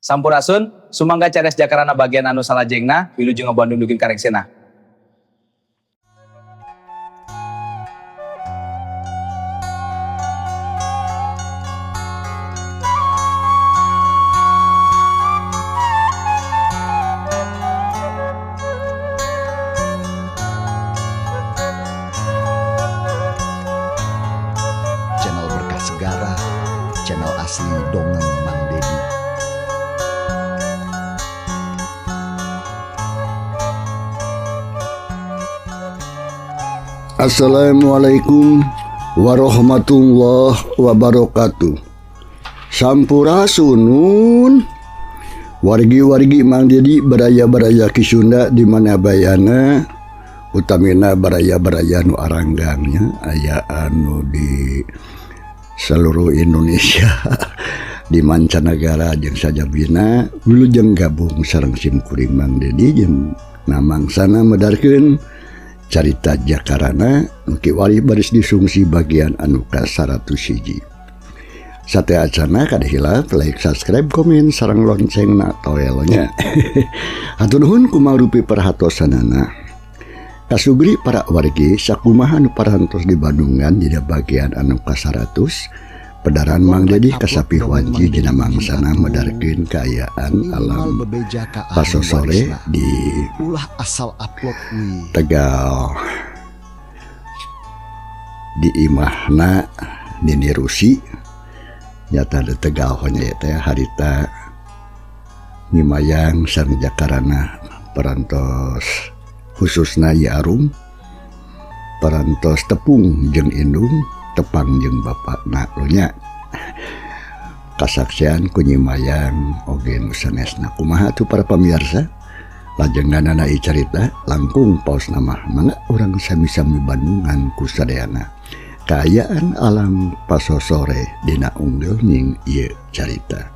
Sampurasun, sumangga cares jakarana bagian anu salajengna, wilujeng ngabandung dugi ka rengsena. Channel Berkah Segara, channel asli Dongeng Mang Dedi. Assalamualaikum warahmatullahi wabarakatuh. Sampurasun nun. Wargi-wargi Mang Dedi baraya-baraya Ki Sunda di mana bayana, utamina baraya-baraya nu aranggangnya aya anu di seluruh Indonesia di mancanagara jeung sajabina wilujeng gabung sareng simkuring Mang Dedi jeung namangsana medarkeun carita Jakarana nu kiwari baris disungsi bagian anu ka-101. Sate acana kada hilap like, subscribe, komen sareng loncengna toelnya. Hatur nuhun kumarupi perhatosanana. Kasugri para wargi sakumaha nu parantos di Bandungan dina bagian anu ka-100 pedaran Mang Komplek Dedi upload kasapih Dongeng Mang wanci Dedi dina izin mangsana atuh. medarkeun kaayaan Minimal alam bebeja ka ahli pasosore warisna. di Ulah asal upload we. Tegal di imahna Nini Rusi nyata di Tegal honya teh harita Nyimayang sareng Jakarana parantos khususna Nyi Arum parantos tepung jeung indung tepang jeung bapakna nya kasaksian ku Nyimayang oge nu sanesna. Kumaha tuh para pamirsa lajenganana ieu carita langkung paos nama mangga urang sami-sami Bandungan ku sadayana kaayaan alam pasosore dina unggul ning ieu carita.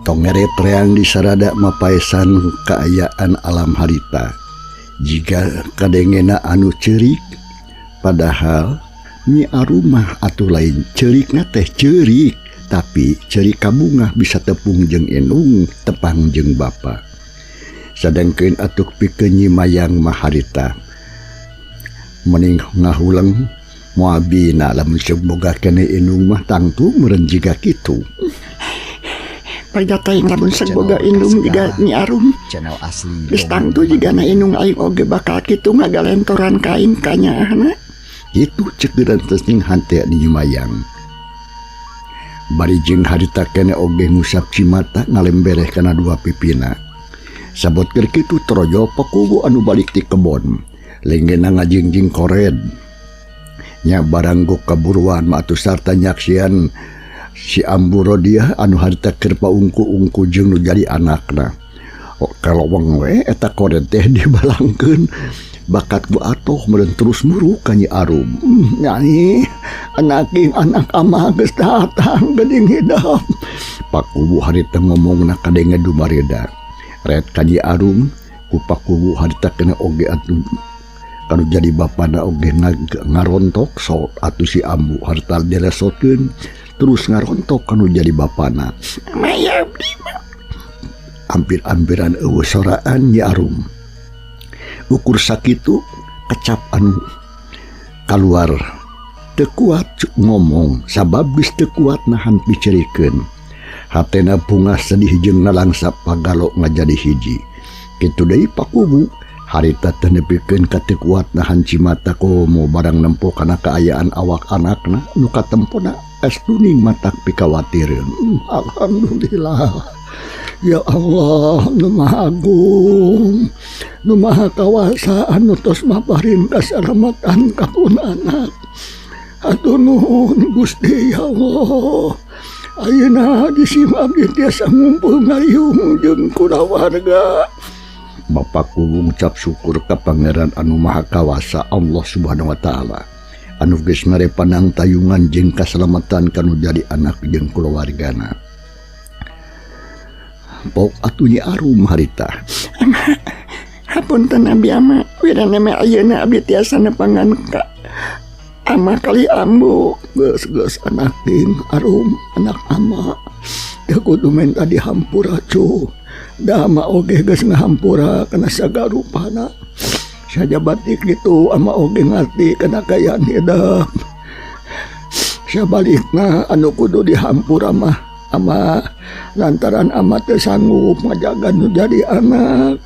Tongeret reang disarada mapaesan kaayaan alam harita jika kadengena anu ceurik padahal Nyi Arumah atuh lain ceurikna teh ceurik tapi ceurik kabungah bisa tepung jeung indung tepang jeung bapa sadengkeun atuh pikeun Nyi Mayang mah harita mending ngahuleng moal bina lamun boga keneh indung mah tangtu meureun jiga kitu. Pajata yang lamun Channel boga Berkah indung jiga Segara, Nyi Arum. channel asli Geus Dongeng tangtu Mang jiga na Dedi. indung aing oge bakal kitu ngagalentoran ka aing kanyaahna. Itu cekeran ning hante Nyi Mayang. Bari jeung harita keneh oge ngusap cimata ngalembereh kana dua pipina. Sabot keur kitu torojo pakubu anu balik ti kebon. Lenggena ngajingjing kored. Nya barang gok kaburuan mah atuh sarta nyaksian si Ambu Rodiah anu harita keur paungku-ungku jeung nu jadi anakna. Oh, kaloweng we eta kored teh dibalangkeun bakat ku atoh meureun terus muruk ka Nyi Arum. Nyai, anak ing anak ama geus datang geuning hidep. Pakubu harita ngomongna kadenge dumareda. Ret ka Nyi Arum ku pakubu harita kena oge atuh kanu jadi bapana oge ngarontok sok atuh si Ambu harita diresotkeun terus ngarontok kanu jadi bapana. Maya abdi mah. Hampir-hampiran eueuh soraan Nyi Arum. Ukur sakitu kecap anu kaluar teu kuat ngomong sabab geus teu kuat nahan picerikeun. Hatena bunga sedih jeung nalangsa pagalo ngajadi hiji. Kitu deui pakubu Harita teh nepikeun ka teu kuat nahan cimata komo barang nempo kana kaayaan awak anakna nu katempona estuning matak pikawatireun. Alhamdulillah. Ya Allah nu Maha Agung, nu Maha Kawasa anu tos maparin kasalamatan ka pun anak. Hatur nuhun Gusti ya Allah. Ayeuna di sim abdi tiasa ngumpul ngariung jeung kulawarga. Bapak kuwu ngucap syukur ka Pangeran anu Maha Kawasa Allah Subhanahu wa taala. Anu geus mere panang tayungan jeung kasalamatan kanu jadi anak jeung kulawargana. Pok atuh Nyi Arum harita. Hapunten abdi ama, wirana mah ayeuna abdi tiasa nepangan ka ama kali ambu. Geus geus anak ting Arum anak ama. Teu kudu menta dihampura cu. Da ama oge geus ngahampura kana sagarupana. Sajabatik kitu ama oge ngarti kana kaayaan hidep. Sabalikna anu kudu dihampura mah ama lantaran ama teu sanggup ngajaga nu jadi anak.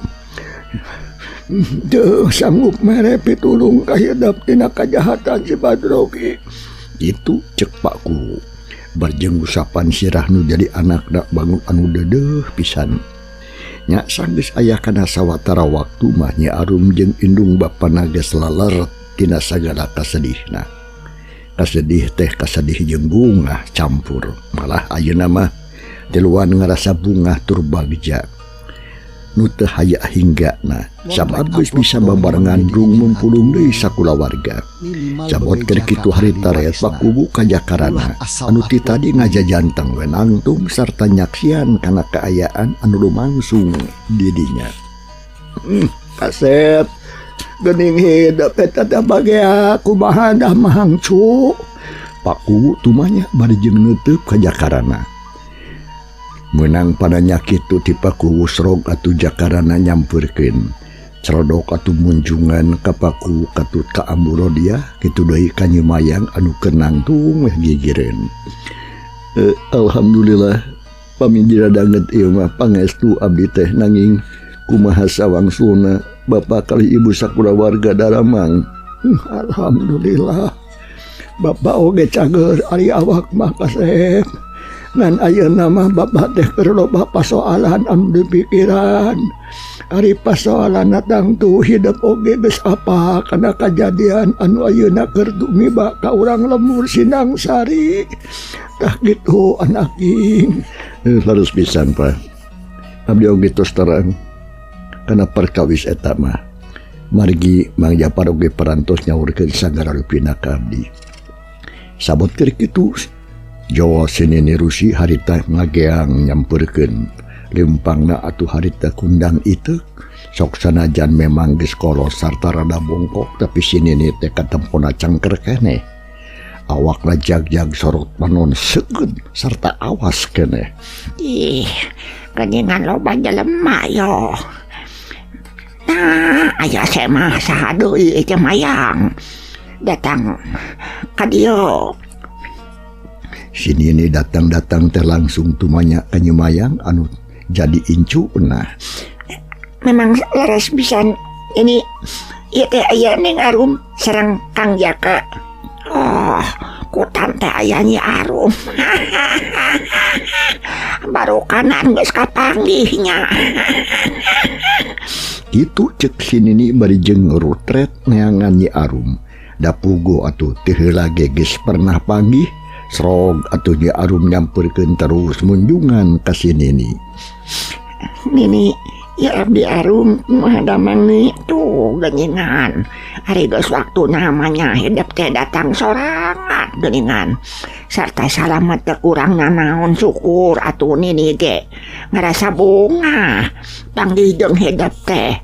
Teu sanggup mere pitulung ka hidep tina kajahatan si Badrogi. Itu cek Pak Kuwu. Barjeng usapan sirah nu jadi anakna bangun anu deudeuh pisan. Nya sanggeus aya kana sawatara waktu mah Nyi Arum jeung indung bapana geus laleret tina sagala kasedihna. Kasedih teh kasedih jeung bungah campur. Malah ayeuna mah tiluan ngarasa bungah tur bagja. Nu teu haya hinggana sabab geus bisa babarengan rung mumpulung deui sakulawarga. Cabot keur kitu harita reet Pak Kuwu ka Jakarana anu ti tadi ngajajanteng we nangtung sarta nyaksian kana kaayaan anu lumangsung di dinya. Kaset geuning hidep eta teh bagea kumaha dah mahang cu. Pak Kuwu tumanya bari jeung neuteub ka Jakarana. Meunang padanya kitu ti Pak Kuwu srog atuh Jakarana nyampeurkeun. Cerodok atuh munjungan ka Pak Kuwu katut ka Ambu Rodiah kitu deui ka Nyi Mayang anu keur nangtung weh gigireun. Alhamdulillah pamijira danget ieu mah pangestu abdi teh nanging kumaha sawangsulna bapa kali ibu sakulawarga daramang. Alhamdulillah bapa oge cager ari awak mah kasep. Ngan ayeuna mah bapak teh keur loba pasoalan anu dipikiran. Ari pasoalan tangtu hidep oge geus apa kana kajadian anu ayeuna keur tumiba ka urang lembur Sindang Sari. Tah kitu anak ing. Harus pisan Pak. Abdi oge tos terang kana perkawis eta mah. Margi Mang Japar oge parantos nyaurkeun sagala rupina ka abdi. Sabot keur kitu Jawa Sinini Rusi harita ngageang nyampeurkeun lempangna atuh harita kundang iteuk sok sanajan memang geus kolos sarta rada bongkok tapi Sinini teh katempona cangker keneh. Awakna jag-jag sorot panon seukeun sarta awas keneh. Ih, geuningan loba jelema yo. Nah, aya semah saha deui teh Mayang datang ka dieu. Sinini datang-datang teh langsung tumanya ka Nyi Mayang anu jadi incuna. Memang leres pisan ini ieu teh aya Ning Arum sareng Kang Jaka. Oh, kutan teh aya Nyi Arum. Baru kanan geus kapanggih nya. Kitu cek Sinini bari jeung rutret neangan Nyi Arum. Da puguh atuh teu heula ge geus pernah panggih. Srog atuh Nyi Arum nyampeurkeun terus munjungan ka Sinini. Nini, ya abdi Arum kumaha damang ni tuh geuningan. Ari geus waktuna mah nya hidep teh datang sorangan geuningan. Sarta salamet teh kurang nanaon syukur atuh Nini ge. Ngarasa bungah panggih jeung hidep teh.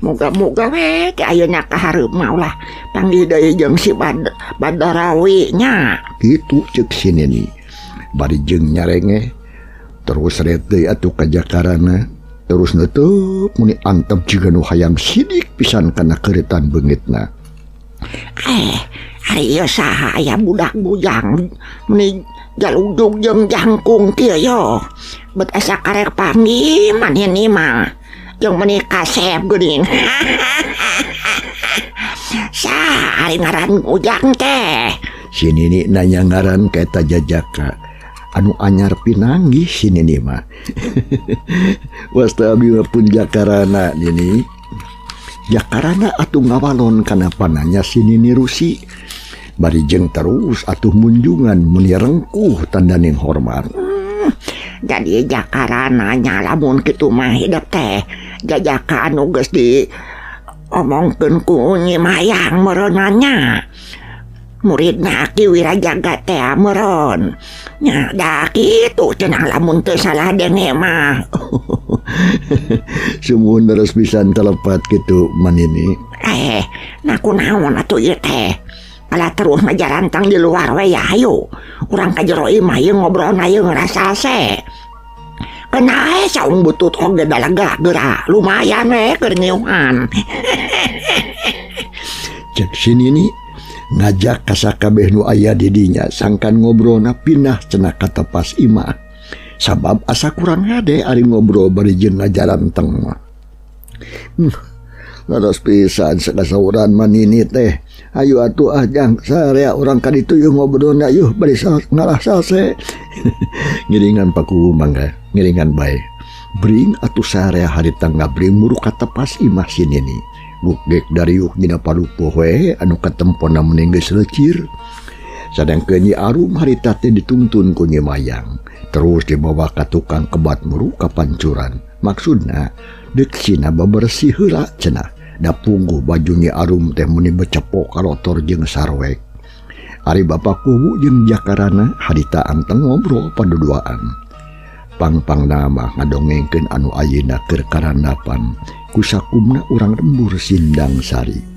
Moga-moga we teh ayeuna ka hareup mah ulah panggih deui jeung si Badarawi nya. Kitu ceuk Sinini. Bari jeung nyarenge terus ret deui atuh ka Jakarana. Terus neuteub muni antep jiga nu hayang sidik pisan kana keuritan beungitna. Ari ieu saha aya budak bujang meni jaludug jeung jangkung kieu yo. Bet asa karek panggih manini mah. Jeung meuni kasep geuning. Saha ari ngaran Ujang teh? Si Nini nanya ngaran ka eta jajaka anu anyar pinanggih si Nini mah. Wasta abi mah pun Jakarana Nini. Jakarana atuh ngawalon kana pananya si Nini Rusi. Bari jeung terus atuh munjungan meni rengkuh tandaning hormat. Jadi Jakarana nya lamun kitu mah hidep teh jajaka anu geus di omongkeun ku Nyi Mayang meureunanya. Muridna Ki Wirajaga teh meureun. Nya da kitu cenah lamun teu salah denge mah. Sumuhun terus pisan telepat kitu Manini. Nah kunaon atuh ieu teh? Alah terus ngajarantang di luar we ya hayu. Urang ka jero imah ieu ngobrolna ieu ngarasa se. Kena saung butut oge dalega geura lumayan we keur ngiuhan. Cek si Nini ngajak ka sakabeh nu aya di dinya sangkan ngobrolna pindah cenah ka tepas imah. Sabab asa kurang hade ari ngobrol bari jeung ngajaranteng mah. Laras pisan sakasauran Manini teh. Ayo atuh ah jang sarea urang ka ditu yeuh ngobrolna yeuh bari ngalah sase. Ngiringan paku mangga, ngiringan bae. Bring atuh sarea harita ngabring muru ka tepas imah si Nini. Gugek dariuk dina palupuh we anu katempona meni geus lecir. Sadangkeun Nyi Arum harita teh dituntun ku Nyi Mayang. Terus dibawa ka tukang kebat muru ka pancuran. Maksudna deuk sina babersih heula cenah. Da pungguh baju Nyi Arum teh meni becepok kalotor jeung sarwek. Ari Bapak Kuwu jeung Jakarana harita anteng ngobrol paduduaan. Pangpangna mah ngadongengkeun anu ayeuna keur karandapan kusakumna urang lembur Sindang Sari.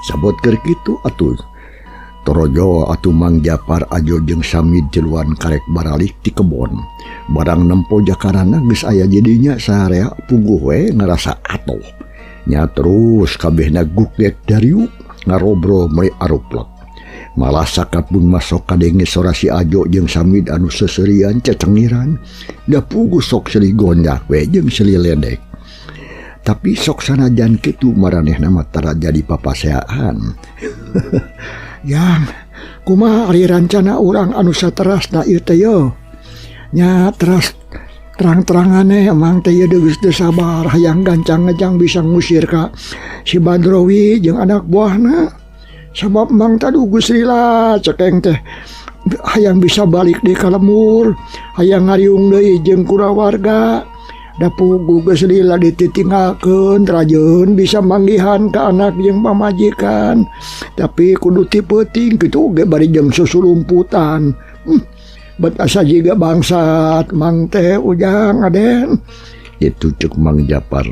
Sabot keur kitu atuh Torojo atuh Mang Japar Ajo jeung Samid jeluan karek baralik ti kebon. Barang nempo Jakarana geus aya jadinya sarea puguh we ngarasa atoh. Nya terus kabehna gugek dariuk ngarobrol meuli aruplek. Malah sakapun masok kadenge sora si Ajo jeung Samid anu seuseurian cecengiran. Da puguh sok seuli gonjak we jeung seuli ledek. Tapi sok sanajan kitu maranehna mah tara jadi papaseaan. Yang kumaha ari rancana urang anu saterasna ieu teh yeuh. Nya teras terang-terangane emang teh ieu geus teu sabar hayang gancang-ngejang bisa ngusir ka si Badrowi jeung anak buahna. Sabab mang tadu geus lila cekeng teh hayang bisa balik deui ka lembur, hayang ngariung deui jeung kulawarga. Da puguh geus lila dititinggalkeun rajeun bisa manggihan ka anak jeung pamajikan. Tapi kudu ti peuting kitu ge bari jeung susulumputan. Bet asa jiga bangsat mang teh Ujang Aden. Itu cek Mang Japar.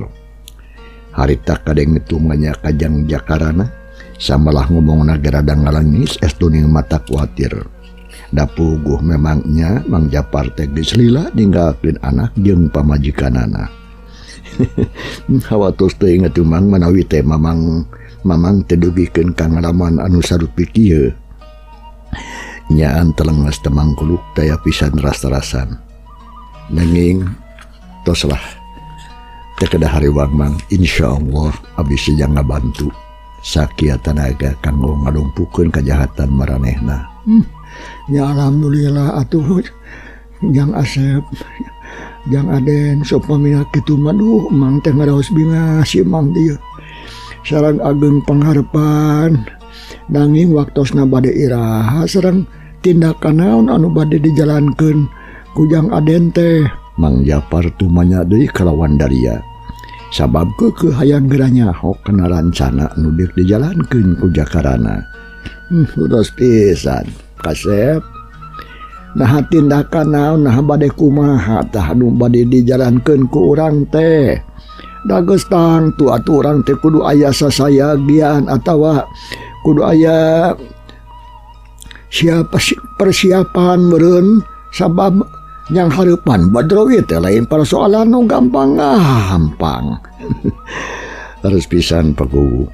Harita kadeng ngetumanya kajang Jakarana samalah ngomongna gerada ngalangis estuning mata kuatir. Da puguh memangnya Mang Japar teh geus lila ninggalkeun anak jeung pamajikanana. Hawatos teh inget Mang manawi teh mamang teh dugikeun ka ngalaman anu sarupi kieu. Nyaan telengas temangkuluk daya pisan ras-rasan. Nanging toslah teh kedah hariwang Mang, insyaallah abdi sejang ngabantu sakia tanaga kanggo ngalumpukeun kajahatan maranehna. Ya alhamdulillah atuh Jang Asep, Jang Aden sok pamina kitu mah duh mang teh ngaraos bingah si mang teh sareng ageng pangharepan. Nanging waktosna bade iraha sareng tindakan naon anu bade dijalankeun ku Jang Aden teh. Mang Japar tumanya deui kalawan daria. Sabab keukeuh hayang geura nyaho kana rancana nu deuk dijalankeun ku Jakarana. Uros pisan kasep. Nah tindakan naon nah bade kumaha tah nu bade dijalankeun ku urang teh. Da geus tangtu atuh urang teh kudu aya sasayagian atawa kudu aya siapa persiapan meureun sabab yang hareupan Badrowi teh lain persoalan nu gampang-gampang. Harus pisan Pakuwu.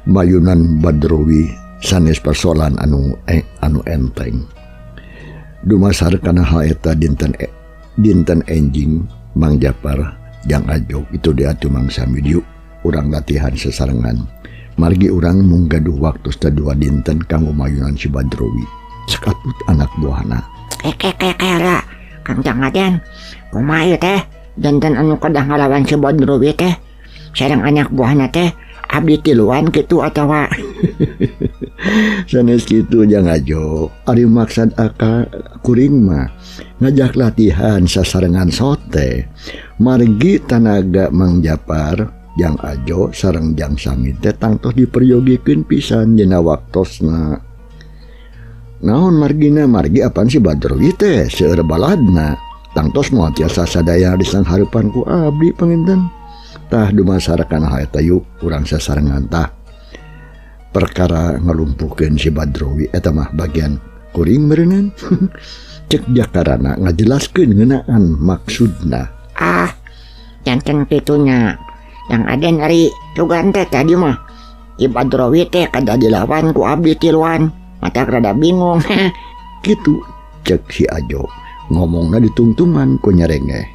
Mayunan Badrowi sanes persoalan anu enteng. Dumasar kana hal eta dinten enjing Mang Japar Jang Ajo itu diatu Mang Samid yuk urang latihan sesarengan. Margi urang mung gaduh waktu 2 dinten kanggo mayunan si Badrowi. Sakatut anak buahna. Kekekekera Kang Jang Aden kumaha ieu teh janten anu kedah ngalawan si Badrowi teh sareng anak buahna teh abdi tiluan kitu atawa sanes kitu Jang Ajo. Ari maksad aka kuring mah ngajak latihan sasarengan sote margi tanaga Mang Japar Jang Ajo sareng Jang Samid teh tangtos diperyogikeun pisan dina waktosna. Naon margina margi apan si Badrowi teh seueur baladna tangtos moal tiasa sadaya disanghareupan ku abdi panginten. Tah dumasar kana hal eta yuk urang sasarengan tah perkara ngalumpuhkeun si Badrowi eta mah bagian kuring meureunnan. Cek Jakarana ngajelaskeun ngeunaan maksudna. Ah janten kitunya Yang Aden ari sugan teh tadi mah si Badrowi teh kada dilawan ku abdi tiluan. Mata rada bingung. Kitu cek si Ajo ngomongna ditungtungan ku nyerengeh.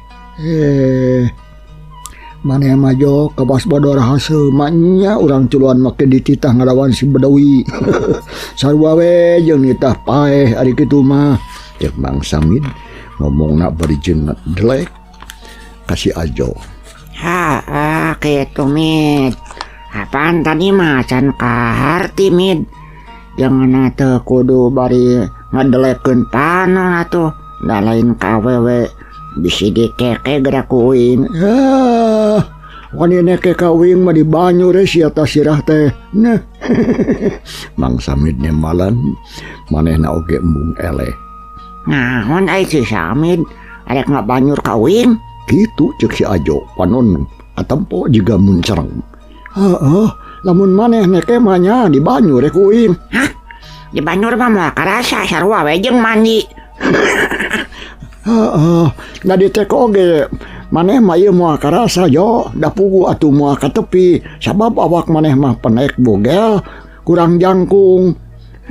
Maneh mah jo kabas bodor haseum nya urang tiluan make dititah ngalawan si Badrowi. Sarua we jeung nitah paeh ari kitu mah. Cek Mang Samid ngomongna bari jeung delek ka si Ajo. Ha, kitu Mid. Apaan tadi mah can kaharti Mid. Jangan teu kudu bari ngedelekeun panon atuh. Da lain ka awewe bisi dikeke geura ku uing. Ah, wani neke ka uing mah dibanyur sia ta sirah teh. Nah. Mang Samid nemalan manehna oge embung eleh. Naon ai si Samid arek ngabanyur ka uing? Kitu ceuk si Ajo panon katempo jiga muncereng. Heeh, lamun maneh neke mah nya dibanyur ku uing. Hah? Dibanyur mah moal karasa sarua we jeung mandi. Heeh, da diteko oge maneh mah ieu moal karasa jo, da puguh atuh moal katepi sabab awak maneh mah penek bogel, kurang jangkung.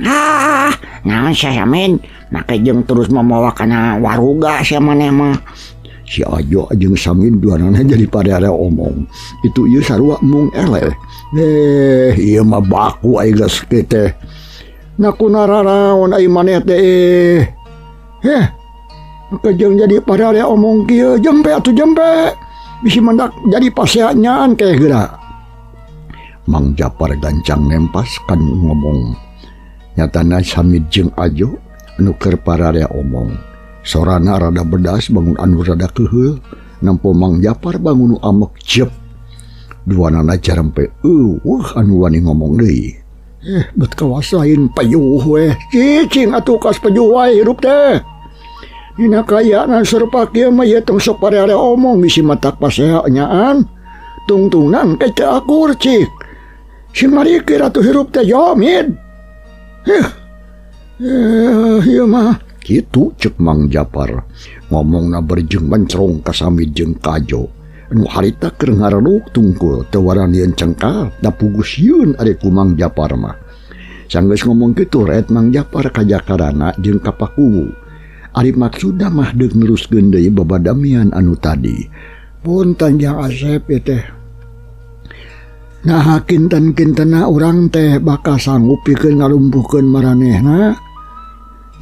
Ah, naon sia Samin? Make jeung terus mamawa kana waruga sia maneh mah. Si Ajo jeung Samin duanana jadi pada omong. Itu ieu sarua mung eleh. Ieu mah baku ai geus teh. Na kunararaon ai maneh teh. Heh. Kejeng jadi pada omong kieu jempe atuh jempe. Bisi mendak jadi paseanyaan teh geura. Mang Japar gancang nempas kan ngomong. Nyatana Samid jeung Ajo anu keur pararea omong. Sorana rada bedas bangun anu rada keuheul, nempo Mang Japar bangun nu amek jep. Duanana jarempe eueuh anu wani ngomong deui. Bet kawas lain payuh weh. Cicing atuh kas payuh wae hirup teh. Dina kayana serupa kieu mah ieu tong sok pararea omong bisi matak pasea nyaan. Tungtungnan ke teu akur cik. Si marikir atuh hirup teh yo Mid. Heh. Ieu mah kitu cek Mang Japar ngomongna berjeng mencrong ka Samid jeung ka Ajo. Anu harita keur ngareduk tungkul teu waranieun cengkal da puguh sieun ari ku Mang Japar mah. Sanggeus ngomong kitu ret Mang Japar ka Jakarana jeung ka Pakuwu. Ari maksudna mah deuk neruskeun deui babadamian anu tadi. Punten Jang Asep ieu teh. Nah kinten-kintena urang teh bakal sanggup pikeun ngalumpuhkeun maranehna.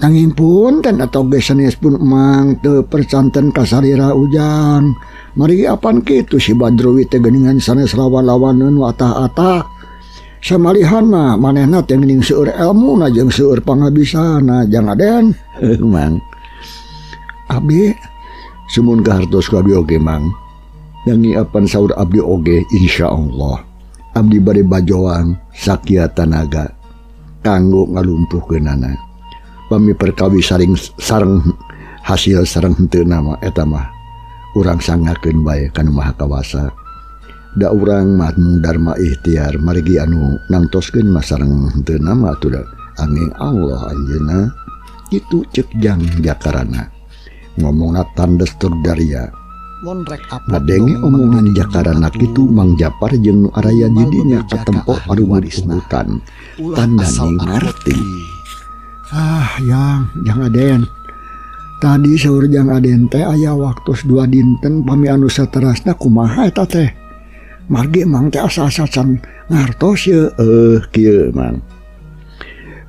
Nanging punten atau ge sanes pun emang teu percanten kasalira ujang. Mari apan kitu si Badrowi teh geuningan sanes lawan-lawaneun nu atah-atah. Samalihan mah manehna teh geuning seueur elmuna jeung seueur pangabisana Jang Aden. Heuh Mang. Abdi sumun kahartos ku abdi oge Mang. Nanging apan saur abdi oge insyaallah abdi bade bajoang sakia tanaga kanggo ngalumpuhkeunana. Pami perkawis saring sareng hasil sareng henteu nama eta mah urang sangakeun bae ka Nu Maha Kawasa. Da urang mah mung dharma ikhtiar margi anu nangtoskeun mah sareng henteu nama atuh da angin Allah anjeunna. Kitu ceuk Jang Jakarana. Ngomongna tandes tur daria. Ngadenge omongan Jakarana kitu Mang Japar jeung nu araya di dinya katempo aruwut-uwutan. Tandane ngarti. Ah, yang Jang Aden. Tadi saur Jang Aden teh aya waktos 2 dinten pami anu saterasna kumaha eta teh. Margi Mang teh asa-asa can ngartos ye. Kieu Mang.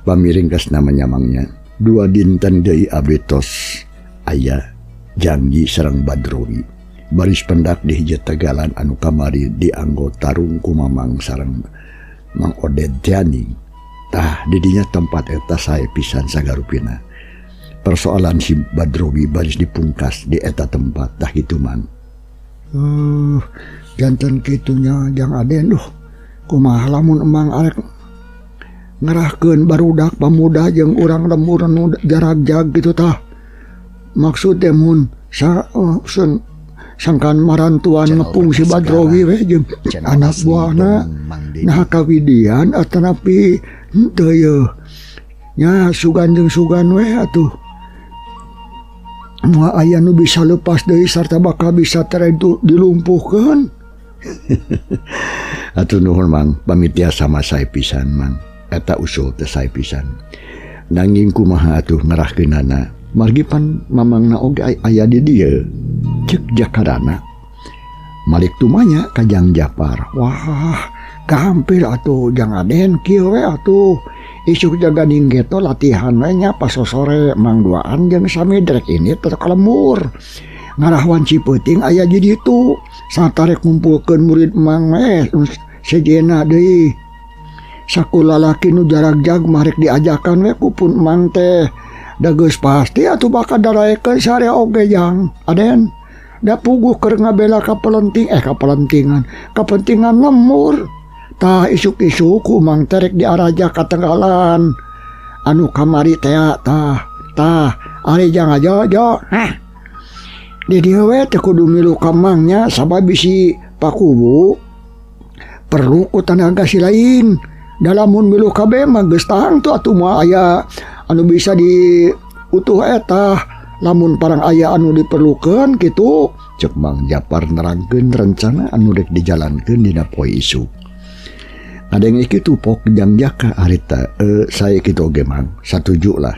Pamiringkasna manyamangnya. 2 dinten deui abdi tos aya janji sareng Badrowi. Baris pendak di hiji tegalan anu kamari dianggo tarung ku Mamang sareng Mang Oded Tiani. Tah didinya tempat eta sae pisan sagarupina. Persoalan si Badrowi baris dipungkas di eta tempat tah kitu Mang. Janten kitunya Jang Aden duh. Kumaha lamun emang arek ngerahkeun barudak pamuda jeung urang lembur nu jaragjag kitu tah. Maksud teh mun sangkan marantuan ngepung si Badrowi we jeung anak buahna nah kawidian atanapi henteu yeuh. Nya sugan jeung sugan we atuh. Moal aya nu bisa lepas deui sarta bakal bisa terentu dilumpuhkeun. Atuh nuhun Mang, pamit tiasa sama sae pisan Mang. Eta usul teh sae pisan. Nanging kumaha atuh ngerahkeunana? Margi pan mamangna oge aya di dieu. Ceuk Jakarana. Malik tumanya ka Jang Japar. Wah, gampil atuh Jang Aden kieu we atuh. Isuk jaga ninggeto latihan we nya pasosore Mang duaan jeung Samidrek ini teh ka lembur. Ngarah wanci peuting aya di ditu. Satarek ngumpulkeun murid Mang we sejena deui. Sakula lalaki nu jaragjag marek diajakan we ku pun Mang teh. Da geus pasti atuh bakal daraekeun sarea oge Jang Aden. Da puguh keur ngabela kapelentingan, kapentingan lemur. Tah isuk-isuk ku Mang teh rek diaraja ka Tenggalan. Anu kamari teh tah tah ari Jang aja jo. Hah. Di dieu we teh kudu milu ka Mang nya sabab bisi pakuwu perlu ku tanaga si lain. Dalamun milu kabeh mah geus tangtu atuh moal aya anu bisa diutuh eta. Lamun parang aya anu diperlukeun kitu. Ceuk Mang Japar nerangkeun rencana anu rek dijalankeun dina poe isuk. Ngadenge kitu pok Jang Jaka harita, sae kitu oge Mang, satuju lah.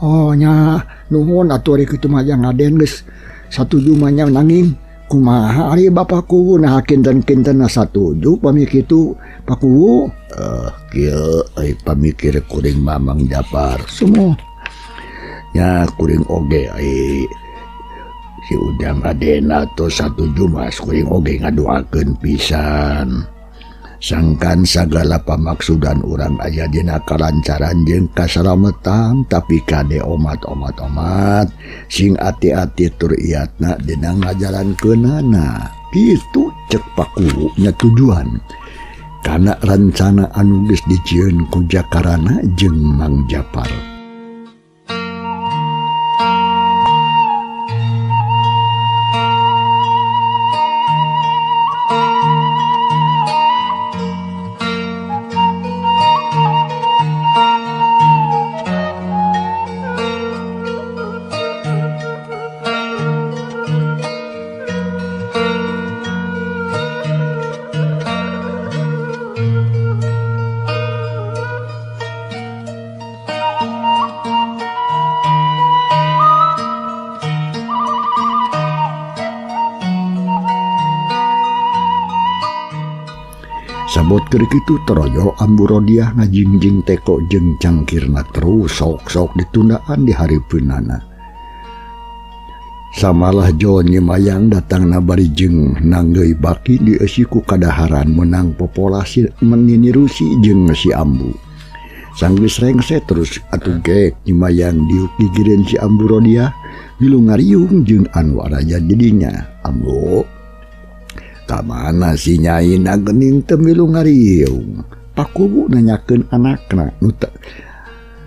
Oh nya nuhun atuh ari kitu mah Jang Aden geus satuju mah nya nanging kumaha ari Bapak Kuwu nah kinten-kintenna satuju pami kitu Pak Kuwu. Kieu euy pamikir kuring Mamang Japar. Sumuh. Nya kuring oge ai si Ujang Adena tos satuju mas kuring oge ngadoakeun pisan. Sangkan sagala pamaksudan urang aya dina kalancaran jeung kasalametan tapi kade omat-omat-omat sing ati-ati tur iatna dina ngajalankeunana. Kitu cek Pakuwu nya tujuan kana rencana anu geus dijieun ku Jakarana jeung Mang Japar. Sabot keur kitu torojo Ambu Rodiah ngajingjing teko jeung cangkirna terus sok-sok ditundaan di hareupeunana. Samalah John Nyimayang datangna bari jeung nanggeuy baki dieusi ku kadaharan menang populasi meninirusi jeung si Ambu. Sanggeus rengse terus atuh gek Nyimayang diuk gigireun si Ambu Rodiah milu ngariung jeung anu araja didinya. Ambu Ka mana si nyaina geuning teu milu ngariung. Pakuwu nanyakeun anakna nu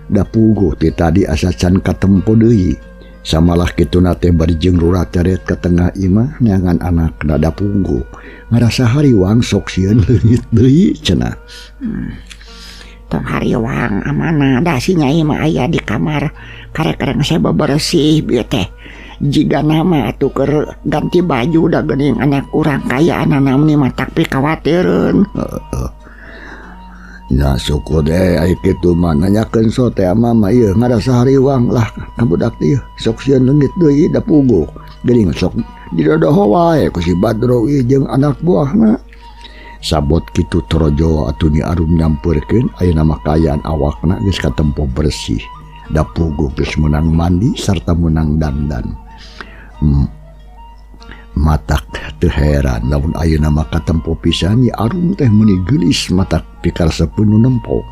da puguh ti tadi asa can katempo deui. Samalah kituna teh bari jeung rurateret ka tengah imah neangan anakna da puguh. Ngarasa hariwang sok sieun leungit deui cenah. Tong hariwang amana da si nyai mah aya di kamar karek-karek saya bebersih bieu teh. Jiga nama atuh keur ganti baju da geuning anak urang kaya anana meni matak pikawatireun. Heeh. Ya syukur deh aya kitu mah nanyakeun so teh mama ieu ngarasa hariwang lah ka budak teh sok sieun leungit deui da puguh. Geuning sok didodoho wae ku si Badrowi jeung anak buahna. Sabot kitu torojo atuh Nyi Arum nyampeurkeun ayeuna mah kaayaan awakna geus katempo bersih. Da puguh geus meunang mandi sarta meunang dandan. Matak teu heran lamun ayeuna mah katempo pisan Nyi Arum teh meuni geulis matak pikaresep nu nempok.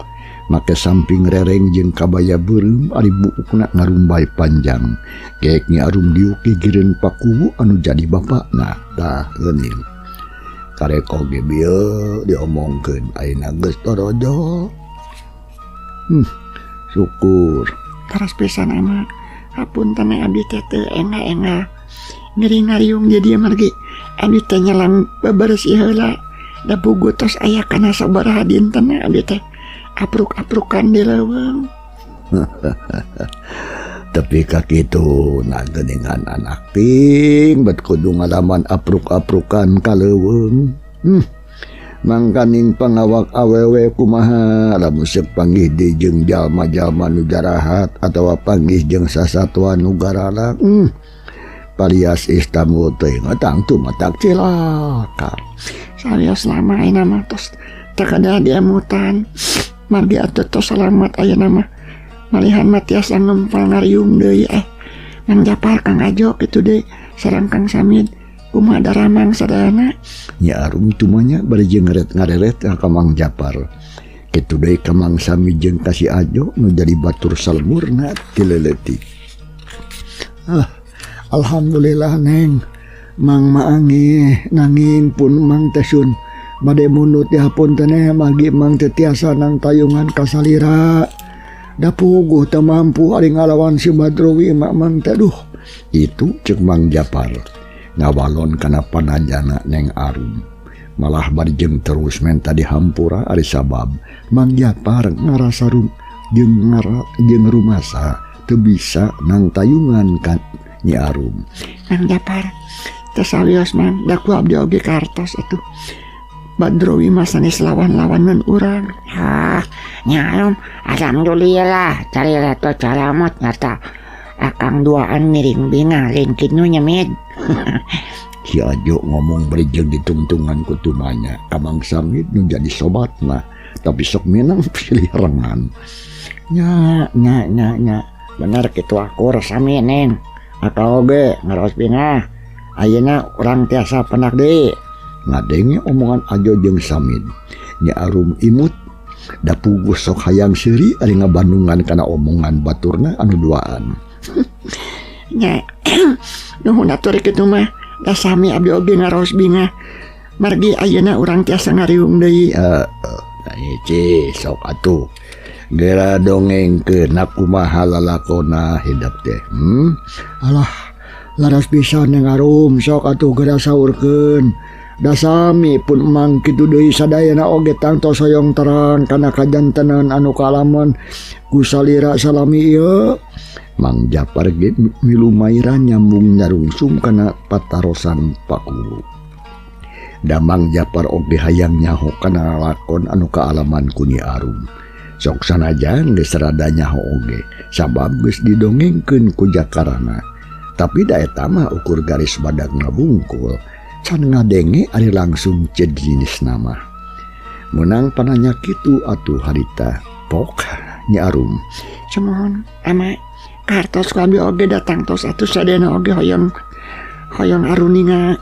Make samping rereng jeung kabaya beureum ari buukna ngarumbay panjang. Geek Nyi Arum diuk gigireun Pakuwu anu jadi bapakna. Tah geuning. Karek oge bieu diomongkeun ayeuna geus torojo. Syukur. Taras pisan ama. Hapunten abdi teh teu enga-enga. Ngeri ngariung di dieu margi. Abdi teh nyelang bebersih heula. Da puguh tos aya kana sabaraha dinten abdi teh apruk-aprukan di leuweung. Tapi ka kitu na geuningan anak ting bet kudu ngalaman apruk-aprukan ka leuweung. Mangkaning pangawak awewe kumaha lamun seuk panggih deui jeung jalma-jalma nu jarahat atawa panggih jeung sasatuan nu garalak. Palias Istanbul teh tangtu matak cilaka. Sarios lama ayeuna mah tos teu kada diemutan. Margi atuh tos salamat ayeuna mah. Malihan matias langempal ngariung deui Mang Japar Kang Ajo kitu deui sareng Kang Samid kumaha daramang sadayana. Nyi Arum tumanya bari jeung ngareret ka Mang Japar. Kitu deui ka Mang Samid jeung ka si Ajo nu jadi batur salemurna ti leuletik. Alhamdulillah Neng. Mang maangi nanging pun Mang teh sun bade mundut dihapunten magi Mang teu tiasa nang tayungan kasalira. Da puguh teu mampu ari ngalawan si Badrowi mak Mang teh duh. Itu ceuk Mang Japar ngawalon kana panajana Neng Arum. Malah bari jeung terus menta dihampura ari sabab Mang Japar ngarasa jeung rumasa teu bisa nang tayungan ka Nyi Arum. Mang Japar teh sawios Mang da ku abdi oge kartos atuh. Badrowi mah sanes lawan-lawanan urang. Hah, nya alhamdulillah cari rato calamot nyata akang duaan ngiring bingah lingkin nu nyemid. Si Ajo ngomong bari jeung ditungtungan ku tumanya. Ka Mang Samid nu jadi sobatna tapi sok minang pilih rengan. Nya nya nya nya bener kitu akur sami Neng. Akang oge ngaros bingah. Ayeuna urang tiasa pendak deui. Ngadenge omongan Ajo jeung Samid. Nyi Arum imut da puguh sok hayang seuri ari ngabandungan kana omongan baturna anu duaan. Nya nuhun atur kitu mah da sami abdi oge ngaros bingah. Margi ayeuna urang tiasa ngariung deui. Heeh, sok atuh. Gera dongengkeun kumaha lalakona hidep teh. Alah, laras pisan Neng Arum sok atuh geura saurkeun. Dasami pun Mang kitu deui sadayana oge tangtos hoyong terang kana kajantenan anu kaalaman ku salira salami ieu. Mang Japar ge milu mairan nyambung nyarungsum kana patarosan Pakuwu. Da Mang Japar oge hayang nyaho kana lalakon anu kaalaman ku Nyi Arum. Sok sanajan geus rada nyaho oge sabab geus didongengkeun ku Jakarana. Tapi da eta mah ukur garis badagna bungkul. Can ngadenge ari langsung jenis nama. Menang pananya kitu atuh harita pok Nyi Arum. Cumohon ama kartos ku abdi oge datang tos atuh sadayana oge hoyong hoyong aruninga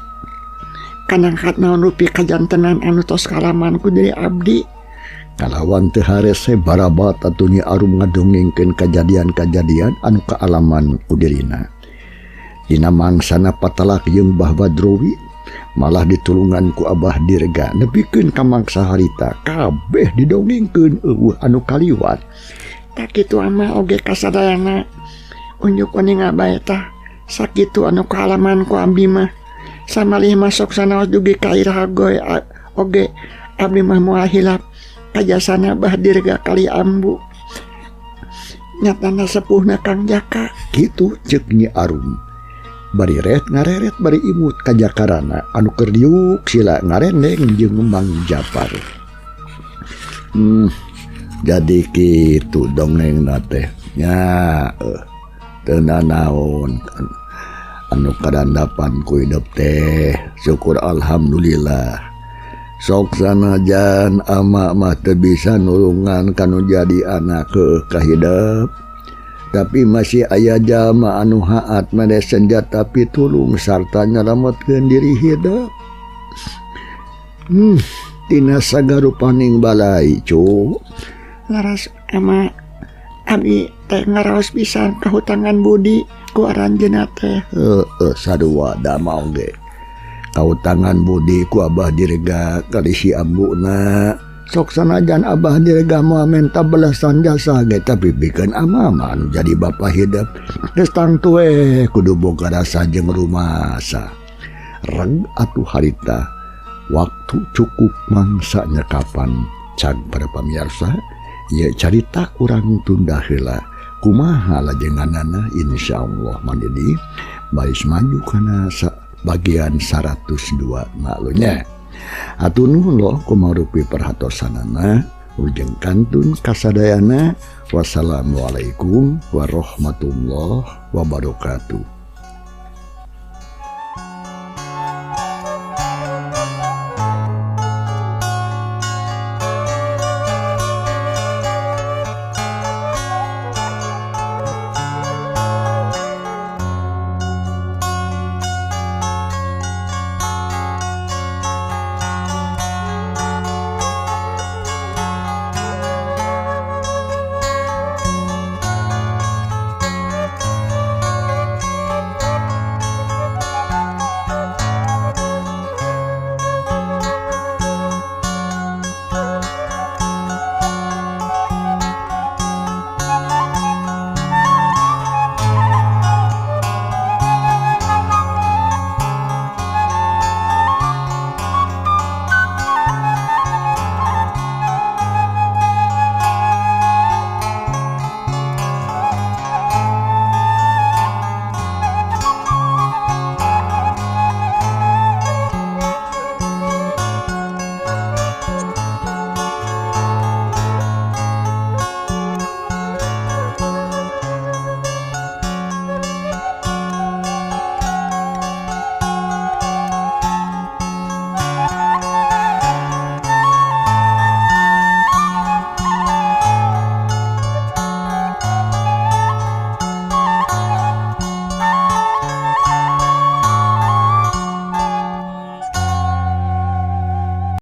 kanangkat naon rupi kajantenan anu tos kalaman ku diri abdi. Kalawan teu harese barabat atuh Nyi Arum ngadongengkeun kajadian-kajadian anu kaalaman ku dirina. Dina mangsana patalak jeung Bah Badrowi Malah ditulungan ku Abah Dirga nepikeun ka mangsa harita kabeh didongengkeun eueuh anu kaliwat. Tak kitu ama oge kasadayana unjuk uning abah eta sakitu anu kaalaman ku abdi mah samalih masuk sanaos dugi ka iraha goy oge abdi mah moal hilap kajasana Abah Dirga kali ambu nyatana sepuhna Kang Jaka. Kitu ceuk Nyi Arum. Bari ret ngareret bari imut ka Jakarana anu keur diuk sila ngarendeng jeung Mang Japar. Jadi kitu dongengna teh nya teu nanaon anu kadandapan ku hidup teh syukur alhamdulillah. Sok sanajan ama mah teu bisa nulungan kanu jadi anak heueuh ka hidep. Tapi masih aya jalma anu haat mere senjata pitulung sarta nyalametkeun diri hidep. Tina sagarupaning balai cu. Laras ama abi teh ngaraos pisan kahutangan budi ku aranjeunna teh. Heueuh sarua da mah oge. Kahutangan budi ku Abah Dirga kali si ambuna. Sok sanajan Abah Dirga moal menta belasan jasa ge tapi pikeun ama mah anu jadi bapa hidup. Geus tangtu we kudu boga rasa jeung rumasa. Reg atuh harita waktu cukup mangsa nyekapan cag para pamirsa ieu carita urang tunda heula kumaha lajenganana insyaallah manedi baris maju kana bagian 102 maklunya. Atuh nuhun loh kumarupi perhatosanana ujeng kantun kasadayana. Wassalamualaikum warahmatullahi wabarakatuh.